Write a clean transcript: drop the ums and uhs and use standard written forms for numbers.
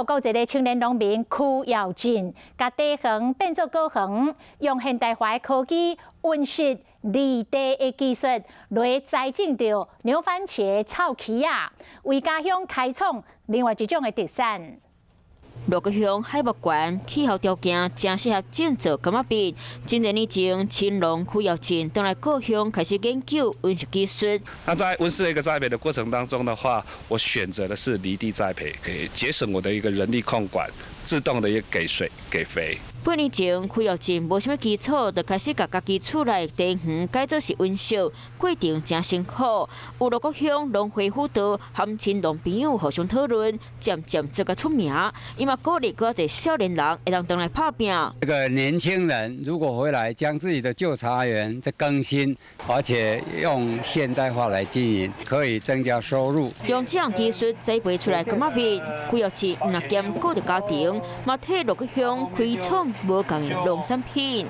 閣有一个青年農民區耀進，共茶園變做果園，用現代化的科技溫室離地的技術來栽種著牛番茄、臭柿仔，為家鄉開創另外一種的特產。鹿谷鄉海拔懸，氣候條件誠適合種植柑仔蜜。真濟年前，青農區耀進轉來故鄉開始研究溫室技術。那在溫室的一個栽培的過程當中的話，我選擇的是離地栽培，可以節省我的一個人力控管，自動的一個給水給肥。8年前，區耀進無啥物基礎，就開始共家己厝內茶園改做是溫室，過程誠辛苦。有鹿谷鄉農會輔導，和青農朋友互相討論，漸漸做較出名。伊嘛鼓勵閣較濟少年人會當轉來拍拚。這個年輕人如果回來將自己的舊茶園再更新，而且用現代化來經營，可以增加收入。用這項技術栽培出來柑仔蜜，區耀進毋但兼顧著家庭，嘛替鹿谷鄉開創無仝的農產品。